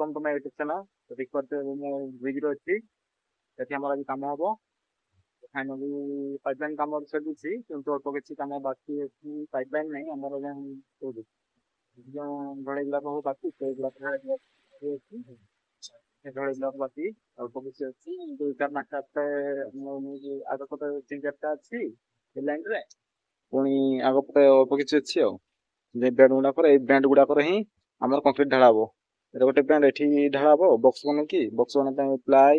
Welcome to my YouTube channel. ତ ଦେଖିପାରୁଥିବେ ମୁଁ ବ୍ରିଜରେ ଅଛି। ଏଠି ଆମର ଆଜି କାମ ହବ। ଫାଇନାଲି ପାଇପଲାଇନ କାମ ସରିଛି, କିନ୍ତୁ ଅଳ୍ପ କିଛି କାମ ବାକି ଅଛି। ପାଇପଲାଇନ ନାହିଁ ଆମର, ଯେଉଁ ଯେଉଁ ଢଳେଇ ଗୁଡାକ ହଉ ବାକି, ସେଇଗୁଡାକ ଅଛି। ଢଳେଇ ଗୁଡାକ ବାକି ଅଳ୍ପ କିଛି ଅଛି, ଦୁଇ ଚାରି ପାଞ୍ଚଟା। ଆଗ ପଟେ ତିନି ଚାରିଟା ଅଛି ଏ ଲାଇନରେ, ପୁଣି ଆଗ ପଟେ ଅଳ୍ପ କିଛି ଅଛି। ଆଉ ଯେ ବେଣ୍ଡ ଗୁଡାକରେ, ଏଇ ବେଣ୍ଡ ଗୁଡାକରେ ହିଁ ଆମର କଂକ୍ରିଟ ଢଳା ହବ। ଏଟା ଗୋଟେ ବେଣ୍ଡ, ଏଠି ଢଳା ହବ ବକ୍ସ ବନେଇକି। ବକ୍ସ ବନେଇବା ପାଇଁ ପ୍ଲାଏ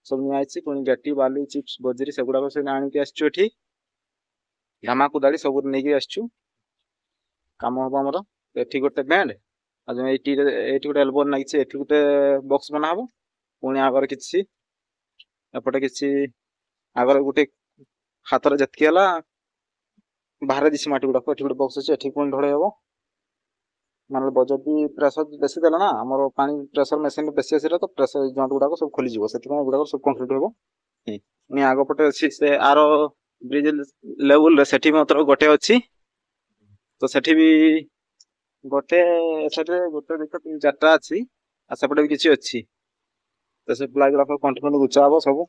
ସବୁ ନିଆ ହେଇଛି। ପୁଣି ଗେଟି, ବାଲି, ଚିପ୍ସ, ବଜରି ସେଗୁଡାକ ସବୁ ଆଣିକି ଆସିଛୁ ଏଠି। ଧାମା, କୋଦାଳି ସବୁ ନେଇକି ଆସିଛୁ, କାମ ହବ ଆମର। ଏଠି ଗୋଟେ ବ୍ୟାଣ୍ଡ, ଆଉ ଯେଉଁ ଏଇଠି ଏଇଠି ଗୋଟେ ଏଲବୋ ଲାଗିଛି, ଏଠି ଗୋଟେ ବକ୍ସ ବନା ହବ। ପୁଣି ଆଗରେ କିଛି, ଏପଟେ କିଛି, ଆଗରେ ଗୋଟେ ହାତରେ ଯେତିକି ହେଲା ବାହାରେ ଦେଇଛି ମାଟି ଗୁଡାକ। ଏଠି ଗୋଟେ ବକ୍ସ ଅଛି, ଏଠି ପୁଣି ଢଳେଇ ହବ। ମାନେ ଯଦି ପ୍ରେସର ବେଶୀ ଦେଲା ନା, ଆମର ପାଣି ପ୍ରେସର ମେସିନ ବେଶୀ ଆସିଲା, ତ ପ୍ରେସର ଜଏଣ୍ଟ ଗୁଡାକ ସବୁ ଖୋଲିଯିବ। ସେଥିପାଇଁ ଏଗୁଡାକ ସବୁ କଂକ୍ରିଟ ହବ। ପୁଣି ଆଗ ପଟେ ଅଛି ସେ ଆର ବ୍ରିଜ ଲେବୁଲରେ, ସେଠି ମାତ୍ର ଗୋଟେ ଅଛି। ତ ସେଠି ବି ଗୋଟେ, ସେଠି ଗୋଟେ, ଦୁଇଟା, ତିନି, ଚାରିଟା ଅଛି, ଆଉ ସେପଟେ ବି କିଛି ଅଛି। ତ ସେ ପ୍ଲାଏ ଗୁଡାକ କଣ୍ଟିନ୍ୟୁ ଗୁଚା ହବ ସବୁ।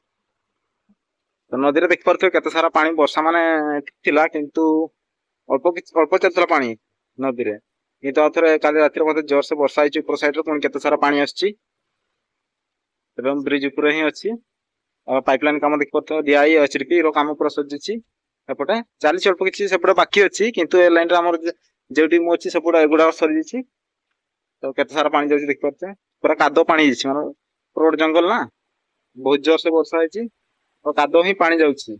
ତ ନଦୀରେ ଦେଖିପାରୁଥିବେ କେତେ ସାରା ପାଣି। ବର୍ଷା ମାନେ ଥିଲା, କିନ୍ତୁ ଅଳ୍ପ କିଛି, ଅଳ୍ପ ଚାଲିଥିଲା ପାଣି ନଦୀରେ। କିନ୍ତୁ ଆଉ ଥରେ କାଲି ରାତିରେ ବୋଧେ ଜୋରସେ ବର୍ଷା ହେଇଛି ଉପର ସାଇଡରେ, ପୁଣି କେତେ ସାରା ପାଣି ଆସୁଛି। ଏବଂ ବ୍ରିଜ ଉପରେ ହିଁ ଅଛି। ଆଉ ପାଇପଲାଇନ କାମ ଦେଖିପାରୁଥିବ, ଡିଆଇ ଏଚଡିପି ର କାମ ପୁରା ସରିଯାଇଛି। ଏପଟେ ଚାଲିଛି, ଅଳ୍ପ କିଛି ସେପଟେ ବାକି ଅଛି। କିନ୍ତୁ ଏ ଲାଇନରେ ଆମର ଯେଉଁଠି ମୁଁ ଅଛି, ସେପଟେ ଏଗୁଡାକ ସରିଯାଇଛି। ତ କେତେ ସାରା ପାଣି ଯାଉଛି ଦେଖିପାରୁଥିବେ, ପୁରା କାଦୁଅ ପାଣି ହେଇଛି। ମାନେ ପୁରା ଗୋଟେ ଜଙ୍ଗଲ ନା, ବହୁତ ଜୋରସେ ବର୍ଷା ହେଇଛି, ତ କାଦୁଅ ହିଁ ପାଣି ଯାଉଛି।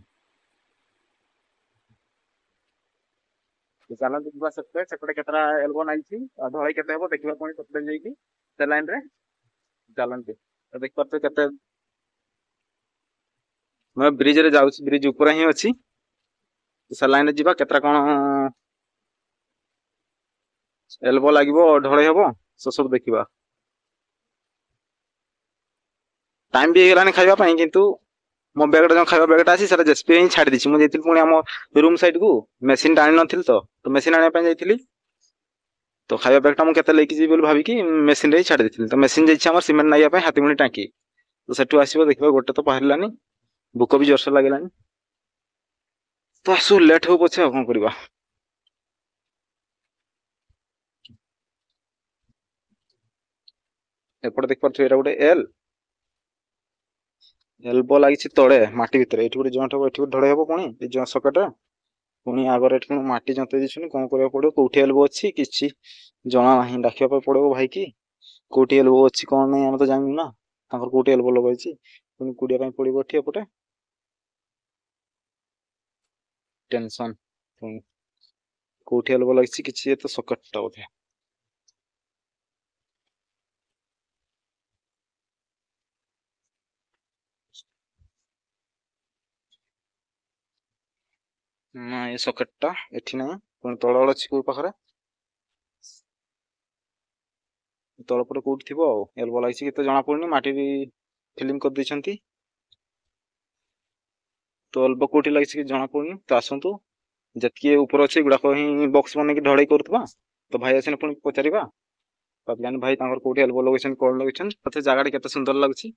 ଚାଲନ୍ତୁ ଯିବା ସେପଟେ। ସେପଟେ କେତେଟା ଏଲବୋ ଲାଗିଛି ଆଉ ଢଳେଇ କେତେ ହବ ଦେଖିବା ପୁଣି ସେପଟେ ଯାଇକି ସେ ଲାଇନ ରେ। ଚାଲନ୍ତୁ। ଦେଖିପାରୁଥିବେ କେତେ, ମୁଁ ବ୍ରିଜ ରେ ଯାଉଛି, ବ୍ରିଜ ଉପରେ ହିଁ ଅଛି। ସେ ଲାଇନରେ ଯିବା, କେତେଟା କଣ ଏଲବୋ ଲାଗିବ, ଢଳେଇ ହବ, ସେ ସବୁ ଦେଖିବା। ଟାଇମ ବି ହେଇଗଲାଣି ଖାଇବା ପାଇଁ, କିନ୍ତୁ ମୋ ବ୍ୟାଗଟା, ଯେଉଁ ଖାଇବା ବ୍ୟାଗଟା ଅଛି, ସେଟା ଜେସିବି ହିଁ ଛାଡ଼ି ଦେଇଛି। ମୁଁ ଯାଇଥିଲି ପୁଣି ଆମ ରୁମ୍ ସାଇଡ୍ କୁ, ମେସିନଟା ଆଣି ନଥିଲି, ତ ମେସିନ ଆଣିବା ପାଇଁ ଯାଇଥିଲି। ତ ଖାଇବା ବ୍ୟାଗଟା ମୁଁ କେତେ ନେଇକି ଯିବି ବୋଲି ଭାବିକି ମେସିନରେ ହିଁ ଛାଡ଼ି ଦେଇଥିଲି। ତ ମେସିନ ଯାଇଛି ଆମର ସିମେଣ୍ଟ ନାଗିବା ପାଇଁ ହାତୀମୁଣି ଟାଙ୍କି, ତ ସେଠୁ ଆସିବ। ଦେଖିବା, ଗୋଟେ ତ ବାହାରିଲାନି, ଭୋକ ବି ଜୋରସୋର ଲାଗିଲାନି। ତ ଆସୁ, ଲେଟ୍ ହଉ ପଛେ, ଆଉ କଣ କରିବା। ଏପଟେ ଦେଖିପାରୁଥିବେ, ଏଇଟା ଗୋଟେ ଏଲ୍ ଏଲବୋ ଲାଗିଛି ତଳେ ମାଟି ଭିତରେ। ଏଇଠି ଗୋଟେ ଜଏଣ୍ଟ ହବ, ଏଠି ଗୋଟେ ଢଳେଇ ହବ ପୁଣି ଏଇ ସକେଟରେ। ପୁଣି ଆଗରେ ଏଠି ମାଟି ଜନ୍ତେଇ ଦେଇଛନ୍ତି। କଣ କରିବାକୁ ପଡିବ, କୋଉଠି ଏଲବୋ ଅଛି କିଛି ଜଣା ନାହିଁ। ଡାକିବା ପାଇଁ ପଡିବ ଭାଇକି, କୋଉଠି ଏଲବୋ ଅଛି କଣ ନାହିଁ ଆମେ ତ ଜାଣିନୁ ନା, ତାଙ୍କର କୋଉଠି ଏଲବୋ ଲଗାଇଛି। ପୁଣି କୁଡିବା ପାଇଁ ପଡିବ ଏଠି ଏପଟେ। ଟେନସନ, ପୁଣି କୋଉଠି ଏଲବୋ ଲାଗିଛି କିଛି। ଏତେ ସକେଟଟା ବୋଧେ ନା, ଏ ସକେଟଟା ଏଠି ନାହିଁ। ପୁଣି ତଳ ଅଛି କୋଉ ପାଖରେ, ତଳ ପଟେ କୋଉଠି ଥିବ। ଆଉ ଏଲବୋ ଲାଗିଛି କେତେ ଜଣା ପଡୁନି, ମାଟି ବି ଫିଲିଂ କରିଦେଇଛନ୍ତି। ତ ଏଲବୋ କୋଉଠି ଲାଗିଛି କିଛି ଜଣା ପଡୁନି। ତ ଆସନ୍ତୁ, ଯେତିକି ଉପରେ ଅଛି ଏଗୁଡାକ ହିଁ ବକ୍ସ ବନେଇକି ଢଳେଇ କରୁଥିବା। ତ ଭାଇ ଆସିଲେ ପୁଣି ପଚାରିବା ପାଇପଲାଇନ ଭାଇ, ତାଙ୍କର କୋଉଠି ଏଲବୋ ଲଗେଇଛନ୍ତି, କଣ ଲଗେଇଛନ୍ତି। ତତେ ଜାଗାଟା କେତେ ସୁନ୍ଦର ଲାଗୁଛି।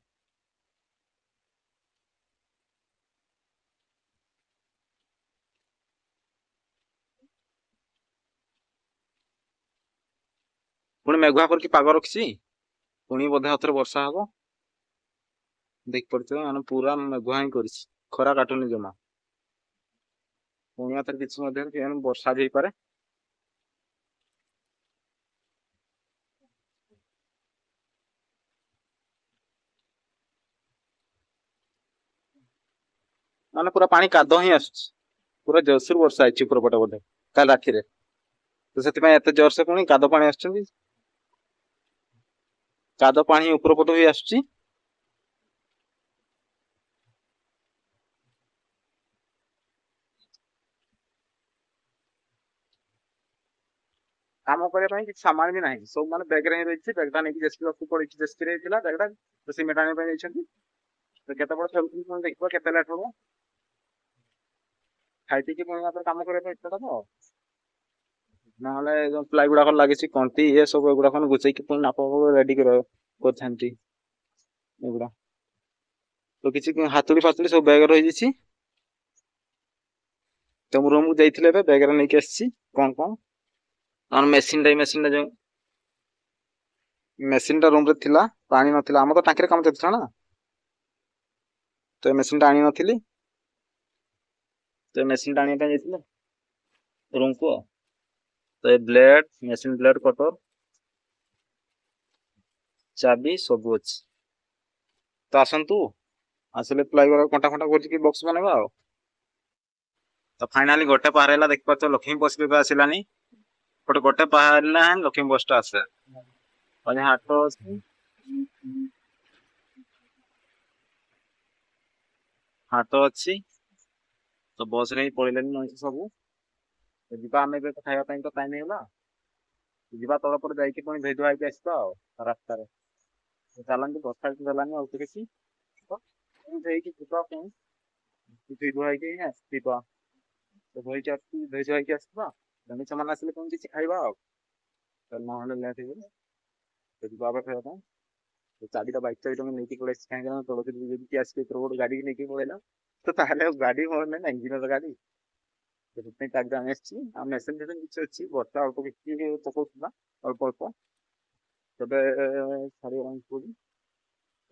ପୁଣି ମେଘୁଆ କରିକି ପାଗ ରଖିଛି, ପୁଣି ବୋଧେ ଆଉଥରେ ବର୍ଷା ହବ। ଦେଖିପାରୁଥିବେ, ମାନେ ପୁରା ମେଘୁଆ ହିଁ କରିଛି, ଖରା କାଟୁନି ଜମା। ପୁଣି ଆଉଥରେ କିଛି ମଧ୍ୟରେ ବର୍ଷା ବି ହେଇପାରେ। ମାନେ ପୁରା ପାଣି କାଦ ହିଁ ଆସୁଛି। ପୁରା ଜୋରସୋର ବର୍ଷା ହେଇଛି ଉପର ପଟେ ବୋଧେ କାଲି ରାତିରେ, ତ ସେଥିପାଇଁ ଏତେ ଜୋରସେ ପୁଣି କାଦ ପାଣି ଆସୁଛନ୍ତି। କାଦ ପାଣି ଉପର ପଟୁ ବି ଆସୁଛି। କାମ କରିବା ପାଇଁ କିଛି ସାମାନ ବି ନାହିଁ, ସବୁ ମାନେ ବ୍ୟାଗରେ ହିଁ ରହିଛି। ବ୍ୟାଗଟା ନେଇକି ଜେସିବି ପାଖକୁ ପଳେଇଛି। ଜେସିବିରେ ଥିଲା ବ୍ୟାଗଟା, ତ ସିମେଣ୍ଟ ଆଣିବା ପାଇଁ ଯାଇଛନ୍ତି। ତ କେତେବେଳେ ଫେରୁଛନ୍ତି ପୁଣି ଦେଖିବା, କେତେ ଲେଟ୍ ହବ। ଖାଇ ପିଇକି ପୁଣି ମାତ୍ର କାମ କରିବା ପାଇଁ ଇଚ୍ଛା ହବ। ନହେଲେ ଯୋଉ ପ୍ଲାଇ ଗୁଡାକ ଲାଗିଛି, କଣ୍ଟି ଇଏ ସବୁ, ଏଗୁଡାକ ଗୁଚେଇକି ପୁଣି ନାପ ରେଡି କରିବା କରିଥାନ୍ତି ଏଗୁଡା। ତ କିଛି ହାତୁଡ଼ି ଫାତୁଡ଼ି ସବୁ ବ୍ୟାଗ ରହିଯାଇଛି। ତ ମୁଁ ରୁମକୁ ଯାଇଥିଲି, ଏବେ ବ୍ୟାଗରେ ନେଇକି ଆସିଛି କଣ କଣ। ଆମର ମେସିନଟା ଯୋଉ ମେସିନଟା ରୁମରେ ଥିଲା, ପାଣି ନଥିଲା। ଆମର ତ ଟାଙ୍କିରେ କାମ ଚାଲିଥିଲା ନା, ତ ଏ ମେସିନଟା ଆଣି ନଥିଲି। ତ ଏ ମେସିନଟା ଆଣିବା ପାଇଁ ଯାଇଥିଲେ ରୁମକୁ। ଆଉ ତ ଏ ବ୍ଲେଡ, ମେସିନ ବ୍ଲେଡ, କଟର, ଚାବି ସବୁ ଅଛି। ତ ଆସନ୍ତୁ, ଆସିଲେ ପ୍ଲାଇ କଣ୍ଟା ଫଣ୍ଟା କରିକି ବକ୍ସ ବନେଇବା। ଆଉ ତ ଫାଇନାଲି ଗୋଟେ ପାହାର ହେଲା, ଦେଖିପାରୁଛ ଲକ୍ଷ୍ମୀ ବସ୍ ବି ଆସିଲାନି। ଗୋଟେ ପାହାର ହେଲା, ଲକ୍ଷ୍ମୀ ବସ୍ ଟା ଆସେ। ହାଟ ଅଛି, ହାଟ ଅଛି, ତ ବସ ରେ ହିଁ ପଳେଇଲେନି ମଣିଷ ସବୁ। ଯିବା ଆମେ ଏବେ ଖାଇବା ପାଇଁ, ତ ଟାଇମ ହେଇଗଲା। ଯିବା ତଳ ପରେ ଯାଇକି ପୁଣି ଧୋଇ ଧୁଆ ହେଇକି ଆସିବା ଆଉ ରାସ୍ତାରେ ଚାଲନ୍ତୁ। ବର୍ଷା ଦେଲାନି ଆଉ କିଛି ଧୋଇକି ଯିବା ପାଇଁ, ଧୋଇ ଧୁଆ ହେଇକି ହିଁ ଆସିବା। ତ ଧୋଇକି ଆସିକି, ଧୋଇ ଧୁଆ ହେଇକି ଆସିବା। ସେମାନେ ଆସିଲେ ପୁଣି କିଛି ଖାଇବା, ଆଉ ନହେଲେ ଲେଟ୍ ହେଇଗଲେ। ତ ଯିବା ଆମେ ଖାଇବା ପାଇଁ। ଚାବିଟା, ବାଇକ୍ ଚାବିଟା ମୁଁ ନେଇକି ପଳେଇ ଆସିଛି, କାହିଁକି ନା ତଳ ଯଦି କିଏ ଆସିକି ଗୋଟେ ଗାଡି ନେଇକି ପଳେଇଲା ତ ତାହେଲେ ଆଉ ଗାଡି ମୋର ନାହିଁ ନା, ଇଞ୍ଜିନିୟର ଗାଡି। ସେଥିପାଇଁ ଚାବିଟା ଆଣି ଆସିଛି। ଆଉ ମେସିନ ଫେସିନ କିଛି ଅଛି। ବର୍ଷା ଅଳ୍ପ କିଛି ପକଉଥିଲା, ଅଳ୍ପ ଅଳ୍ପ, ତେବେ ଛାଡ଼ିଗଲାଣି ପୁଣି।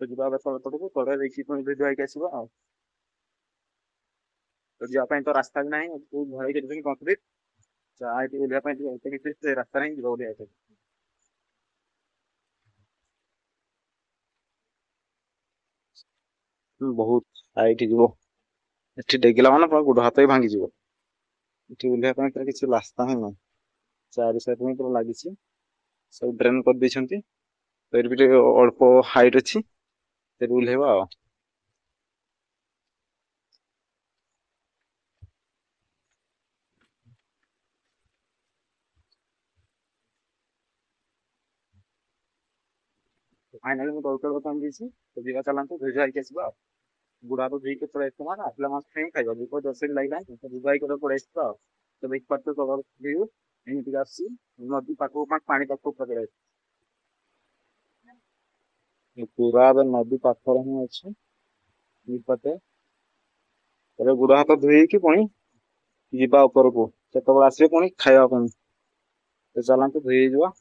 ତ ଯିବା ଏବେ ତଳ ପଟକୁ, ତଳେ ଦେଇକି ପୁଣି ଧୋଇ ଧୁଆ ହେଇକି ଆସିବା। ଆଉ ତ ଯିବା ପାଇଁ ତ ରାସ୍ତା ବି ନାହିଁ, ବହୁତ ଭୟ କରିଛନ୍ତି କଂକ୍ରିଟ। ଏଠି ଓହ୍ଲେଇବା ପାଇଁ ଟିକେ କିଛି ରାସ୍ତା ନାହିଁ, ଯିବା ଓହ୍ଲେଇବା ପାଇଁ ବହୁତ ହାଇଟ୍ ଯିବ। ଏଠି ଡେଗିଲା ମାନେ ପୁରା ଗୋଡ ହାତ ବି ଭାଙ୍ଗିଯିବ। ଏଠି ଓହ୍ଲେଇବା ପାଇଁ ପୁରା କିଛି ରାସ୍ତା ହିଁ ନାହିଁ। ଚାରି ସାଇଡ୍ ହିଁ ପୁରା ଲାଗିଛି, ସବୁ ଡ୍ରେନ୍ କରିଦେଇଛନ୍ତି। ତ ଏଠି ବି ଟିକେ ଅଳ୍ପ ହାଇଟ୍ ଅଛି, ସେଠି ଓହ୍ଲେଇବା। ଆଉ ଫାଇନାଲି ମୁଁ ତଳ ତଳ ଦେଇଛି। ତ ଯିବା, ଚାଲନ୍ତୁ, ଧୋଇ ହେଇକି ଆସିବା। ଆଉ ଗୁଡା ତ ଧୋଇକି ପଳେଇ ଆସିବା ନା, ଆସିଲା ମାସ ହିଁ ଖାଇବା। ଭୋକ ଜୋରସେ ଲାଗିଲାଣି, ତ ଧୋଇ ହେଇକି ପଳେଇ ଆସିବା। ଆଉ ତ ଦେଖିପାରୁଥିବ ତଳ ଭିଉ ଏମିତି ଆସୁଛି ନଦୀ ପାଖକୁ, ପାଣି ପାଖକୁ ପଳେଇ ଆସିଛି। ପୁରା ଏବେ ନଦୀ ପାଖରେ ହିଁ ଅଛି ନିକଟେ। ଏବେ ଗୋଡ ହାତ ଧୋଇକି ପୁଣି ଯିବା ଉପରକୁ, ସେତେବେଳେ ଆସିବେ ପୁଣି ଖାଇବା ପାଇଁ। ତ ଚାଲନ୍ତୁ, ଧୋଇ ହେଇଯିବା।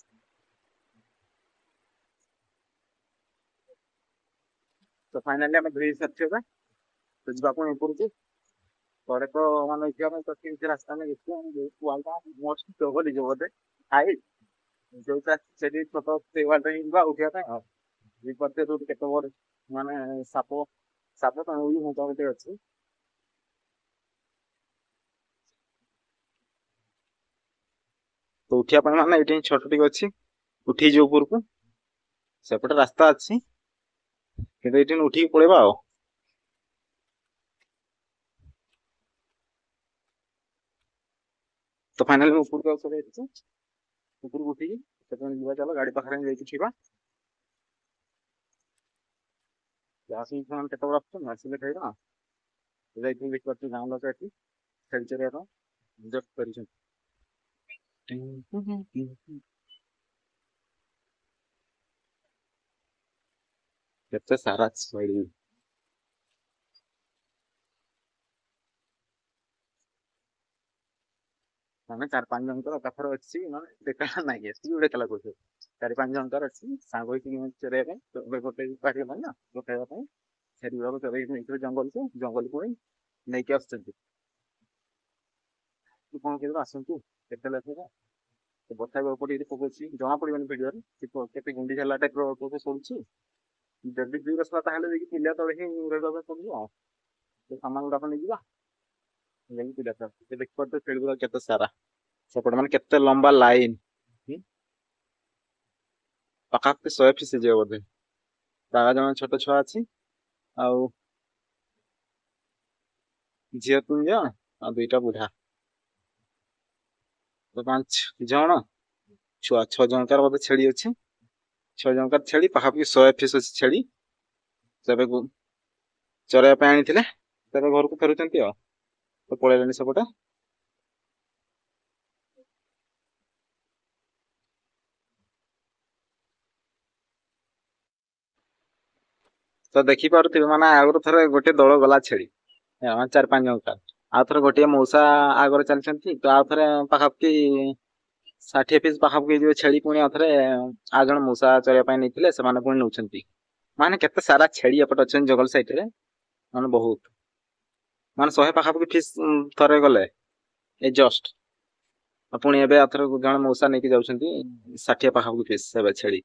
ତ ଫାଇନାଲି ଆମେ ଧୋଇ ସାରିଛୁ ଏବେ, ତ ଯିବା ପୁଣି ଉପରକୁ। ତଳେ ତ ମାନେ ଉଠିବା ପାଇଁ ତ କିଛି ରାସ୍ତା ନାହିଁ। ଦେଖିବା ବୋଧେ ହାଇଟ୍ ଯୋଉଟା ସେଠି ଛୋଟ, ସେଇ ବାଟ ହିଁ ଯିବା ଉଠିବା ପାଇଁ। ଆଉ ବୁଝିପାରୁଥିବେ ଯୋଉଠି କେତେ ବଡ ମାନେ ସାପ ସାପ ତ ବି ମୋଟାମୋଟି ଅଛି। ତ ଉଠିବା ପାଇଁ ମାନେ ଏଇଠି ଛୋଟ ଟିକେ ଅଛି, ଉଠିଯିବ ଉପରକୁ। ସେପଟେ ରାସ୍ତା ଅଛି, କିନ୍ତୁ ଏଇଠି ଉଠିକି ପଳେଇବା। ଆଉ ତ ଫାଇନାଲି ମୁଁ ଉପରକୁ ଆଉ ଚଳି ଆସିଛି। ଉପରକୁ ଉଠିକି ସେପଟେ ଯିବା, ଚାଲ ଗାଡି ପାଖରେ ଯାଇକି ଯିବା। ଆସିକି ସେମାନେ କେତେବେଳେ ଆସୁଛନ୍ତି, ଆସିଲେ ଖାଇବା। ଯାଇକି ଦେଖିପାରୁଛୁ ଗାଁ ଲୋକ ଏଠି ଛେଳି ଚରିବା ପାଇଁ ଜଷ୍ଟ କରିଛନ୍ତି। କେତେ ସାରା ଛେଳି, ମାନେ 4-5 ଜଣଙ୍କର ପାଖରେ ଅଛି। ମାନେ ଦେଖା ନାହିଁ, ଏତିକି ଗୋଟେ ଖେଳ କରୁଛୁ। 4-5 ଜଣଙ୍କର ଅଛି ସାଙ୍ଗ ହେଇକି ଚରେଇବା ପାଇଁ। ତ ଏବେ ଗୋଟେ ପାରିବ ନା ଖାଇବା ପାଇଁ ଛେଳି ଗୁଡାକ ଚରେଇକି ନେଇଥିବେ ଜଙ୍ଗଲକୁ, ଜଙ୍ଗଲକୁ ପୁଣି ନେଇକି ଆସୁଛନ୍ତି। କଣ କେବେ ଆସନ୍ତୁ କେତେ ଲେଖା। ବର୍ଷା ବି ଅଳ୍ପ ଟିକେ ପକଉଛି, ଜଣା ପଡିବନି ଭିଡିଓରେ କେତେ ଗୁଣ୍ଡି ହେଲା ଟାଇପ ର ଅଳ୍ପ ପଡୁଛି। ଯଦି ଦୁଇ ଆସିଲା ତାହେଲେ ଯାଇକି ପିଲା ତଳେ ହିଁ ରହିବା ପାଇଁ ପଡିବ। ଆଉ ସାମାନ ଗୁଡାକ ନେଇଯିବା ଯାଇକି ପିଲା ତଳେ। ଦେଖିପାରୁଥିବେ ଛେଳି ଗୁଡାକ କେତେ ସାରା ସେପଟେ, ମାନେ କେତେ ଲମ୍ବା ଲାଇନ, ପାଖାପାଖି 100 ପିସ୍ ହେଇଯିବ ବୋଧେ। ତାର ଜଣେ ଛୋଟ ଛୁଆ ଅଛି, ଆଉ ଝିଅ ତିନି ଜଣ ଆଉ ଦୁଇଟା ବୁଢା, ତ 5 ଜଣ ଛୁଆ, 6 ଜଣଙ୍କର ବୋଧେ ଛେଳି ଅଛି। 6 ଜଣଙ୍କର ଛେଳି, ପାଖାପାଖି 100 ପିସ୍ ଅଛି ଛେଳି। ତେବେ ଚରେଇବା ପାଇଁ ଆଣିଥିଲେ, ତେବେ ଘରକୁ ଫେରୁଛନ୍ତି। ଆଉ ତ ପଳେଇଲେଣି ସେପଟେ। ତ ଦେଖିପାରୁଥିବେ, ମାନେ ଆଗରୁ ଥରେ ଗୋଟେ ଦଳ ଗଲା ଛେଳି 4-5 ଜଣ, ଆଉ ଥରେ ଗୋଟିଏ ମଉସା ଆଗରେ ଚାଲିଛନ୍ତି। ତ ଆଉ ଥରେ ପାଖାପାଖି 60 ପିସ୍ ପାଖାପାଖି ଯୋଉ ଛେଳି ପୁଣି ଆଉ ଥରେ ଆଉ ଜଣେ ମଉସା ଚରିବା ପାଇଁ ନେଇଥିଲେ, ସେମାନେ ପୁଣି ନେଉଛନ୍ତି। ମାନେ କେତେ ସାରା ଛେଳି ଏପଟେ ଅଛନ୍ତି ଜଙ୍ଗଲ ସାଇଡରେ, ମାନେ ବହୁତ, ମାନେ 100 ପାଖାପାଖି ପିସ୍ ଥରେ ଗଲେ ଏ ଜଷ୍ଟ। ପୁଣି ଏବେ ଆଉ ଥରେ ଜଣେ ମଉସା ନେଇକି ଯାଉଛନ୍ତି 60 ପାଖାପାଖି ପିସ୍ ଏବେ ଛେଳି।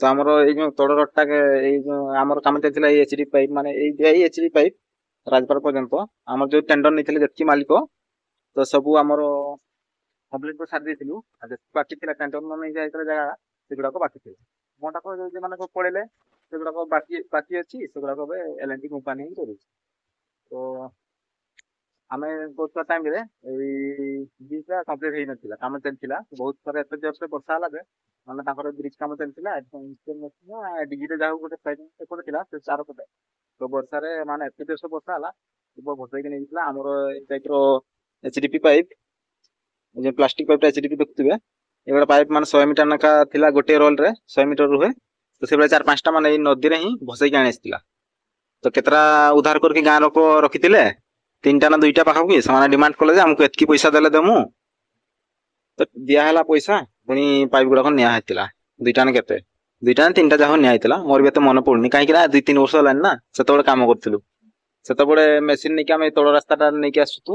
ତ ଆମର ଏଇ ଯୋଉ ତଳ ରଡଟା, ଏଇ ଯୋଉ ଆମର କାମ ଚାଲିଥିଲା ଏଇ ଏଚ ଡି ପାଇପ୍, ମାନେ ଏଇ ଏଚ ଡି ପାଇପ୍ ରାଜପାଳ ପର୍ଯ୍ୟନ୍ତ ଆମର ଯୋଉ ଟେଣ୍ଡର ନେଇଥିଲେ ଯେତିକି ମାଲିକ, ତ ସବୁ ଆମର କମ୍ପ୍ଲିଟ କରି ସାରି ଦେଇଥିଲୁ। ଆଉ ଯେତିକି ବାକି ଥିଲା, ଟେଣ୍ଡର ନ ନେଇ ଯାଇଥିଲା ଜାଗା, ସେଗୁଡାକ ବାକି ଥିଲା। ମୋଟାକ ଯୋଉମାନେ ସବୁ ପଳେଇଲେ, ସେଗୁଡାକ ବାକି ଅଛି। ସେଗୁଡାକ ଏବେ ଏଲ ଏନ୍ ଟି କମ୍ପାନୀ ହିଁ କରୁଛି। ତ ଆମେ କରୁଥିବା ଟାଇମରେ ଏଇ ବ୍ରିଜଟା କମ୍ପ୍ଲିଟ ହେଇନଥିଲା, କାମ ଚାଲିଥିଲା। ବହୁତ ଥର ଏତେ ଜୋରସେ ବର୍ଷା ହେଲା ଯେ, ମାନେ ତାଙ୍କର ବ୍ରିଜ କାମ ଚାଲିଥିଲା, ଡିଜିରେ ଯାହା ଗୋଟେ ଏପଟେ ଥିଲା ସେ ଚାରପଟେ। ତ ବର୍ଷାରେ ମାନେ ଏତେ ଜୋରସେ ବର୍ଷା ହେଲା, ଭସେଇକି ନେଇଯାଇଥିଲା ଆମର ଏଇ ଟାଇପର ଏଚ ଡି ପି ପାଇପ୍, ଯୋଉ plastic pipe H D P ଦେଖୁଥିବେ। ଏଗୁଡ଼ା ପାଇପ୍ ମାନେ 100 ମିଟର ଲେଖା ଥିଲା, ଗୋଟିଏ ରୋଲରେ 100 ମିଟର ରୁହେ। ତ ସେଭଳିଆ 4-5ଟା ମାନେ ଏଇ ନଦୀରେ ହିଁ ଭସେଇକି ଆଣି ଆସିଥିଲା। ତ କେତେଟା ଉଦ୍ଧାର କରିକି ଗାଁ ଲୋକ ରଖିଥିଲେ, 3ଟା ନା 2ଟା ପାଖାପାଖି। ସେମାନେ ଡିମାଣ୍ଡ କଲେ ଯେ ଆମକୁ ଏତିକି ପଇସା ଦେଲେ ଦେମୁ। ତ ଦିଆ ହେଲା ପଇସା, ପୁଣି ପାଇପ୍ ଗୁଡାକ ନିଆ ହେଇଥିଲା। 2ଟା ନା କେତେ, 2ଟା ନା 3ଟା ଯାହା ନିଆ ହେଇଥିଲା, ମୋର ବି ଏତେ ମନେ ପଡୁନି, କାହିଁକି ନା 2-3 ବର୍ଷ ହେଲାଣି ନା ସେତେବେଳେ କାମ କରୁଥିଲୁ। ସେତେବେଳେ ମେସିନ ନେଇକି ଆମେ ତଳ ରାସ୍ତାଟା ନେଇକି ଆସୁଛୁ।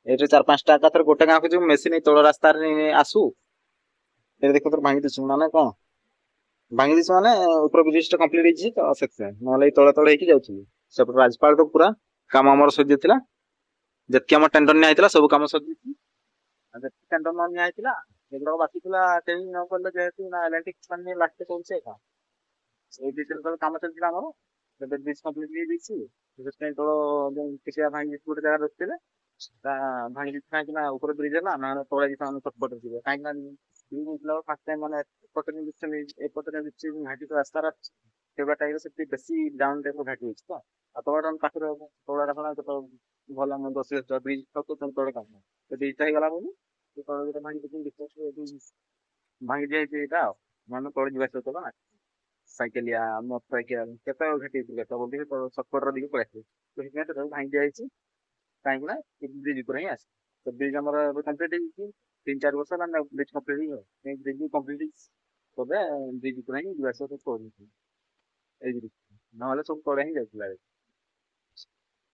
ଏଇଠି 4-5ଟା ଏକାଥରେ ଗୋଟେ ଗାଁକୁ ଯିବୁ, ମେସିନ ଏଇ ତଳ ରାସ୍ତାରେ ଆସୁ। ଏଠି ଦେଖ ଭାଙ୍ଗି ଦେଇଛୁ, ମାନେ କଣ ଭାଙ୍ଗି ଦେଇଛୁ, ମାନେ ଉପର ବ୍ରିଜ ଟା କମ୍ପ୍ଲିଟ ହେଇଛି ତ ସେଥିପାଇଁ, ନହେଲେ ଏଇ ତଳେ ତଳେ ହେଇକି ଯାଉଥିଲୁ। ସେପଟେ ରାଜପାଳ ତ ପୁରା କାମ ଆମର ସରିଯାଇଥିଲା। ଯେତିକି ଆମ ଟେଣ୍ଡର ନିଆ ହେଇଥିଲା ସବୁ କାମ ସରିଯାଇଛି। ଆଉ ଯେତିକି ଟେଣ୍ଡର ନ ନିଆ ହେଇଥିଲା ସେଗୁଡାକ ବାକି ଥିଲା, କେହି ନ କଲେ ଯେହେତୁ ନା L N T company last କରୁଛି ଏକା। ଏଇ ଯେତେବେଳେ କାମ ଚାଲିଥିଲା ଆମର, ଏବେ ବ୍ରିଜ କମ୍ପ୍ଲିଟ ହେଇଯାଇଛି। ସେଥିପାଇଁ ତଳ ଯୋଉ କିଛି ଭାଙ୍ଗି ଗୋଟେ ଜାଗାରେ ରଖିଥିଲେ ତା ଭାଙ୍ଗି ଦେଇଛି, କାହିଁକି ନା ଉପରେ ବ୍ରିଜ ହେଲା, ନହେଲେ ତଳେ ସେମାନେ ସଟକଟ ଯିବେ। କାହିଁକି ନା ଫାର୍ଷ୍ଟ ଟାଇମ ମାନେ ଏପଟେ ଏପଟେ ଘାଟି ରାସ୍ତାର ସେଗୁଡ଼ା ଟାଇପର, ସେଠି ବେଶୀ ଡାଉନ ଟାଇପର ଘାଟି ଅଛି। ତ ଆଉ ତଳଟା ପାଖରେ ହବ, ତଳଟା ଭଲ ଆମ ବ୍ରିଜ ତଳେ କାମ ତ ବ୍ରିଜଟା ହେଇଗଲା ବୋଲି ତଳେ ଗୋଟେ ଭାଙ୍ଗି ଭାଙ୍ଗି ଦିଆଯାଇଛି ଏଇଟା। ଆଉ ମାନେ ତଳେ ଯିବା ଆସିବା ନା ସାଇକେଲିଆ ମୋଟର ସାଇକେଲ କେତେ ଘାଟି ହେଇଥିଲା, ସଟକଟର ଦେଇକି ପଳେଇ ଆସିବେ। ତ ସେଥିପାଇଁ ସେଟାକୁ ଭାଙ୍ଗି ଦିଆଯାଇଛି, କାହିଁକି ନା ବ୍ରିଜ ଉପରେ ହିଁ ଆସେ। ତ ବ୍ରିଜ ଆମର ଏବେ କମ୍ପ୍ଲିଟ ହେଇଯାଇଛି, 3-4 ବର୍ଷ ହେଲା ବ୍ରିଜ କମ୍ପ୍ଲିଟ ହେଇଗଲା। ବ୍ରିଜ କମ୍ପ୍ଲିଟ ହେଇଛି ତବେ ବ୍ରିଜ ଉପରେ ହିଁ ଯିବା ଆସିବା ସବୁ କରୁଛନ୍ତି ଏଇ ବ୍ରିଜ, ନହେଲେ ସବୁ ତଳେ ହିଁ ଯାଉଥିଲା।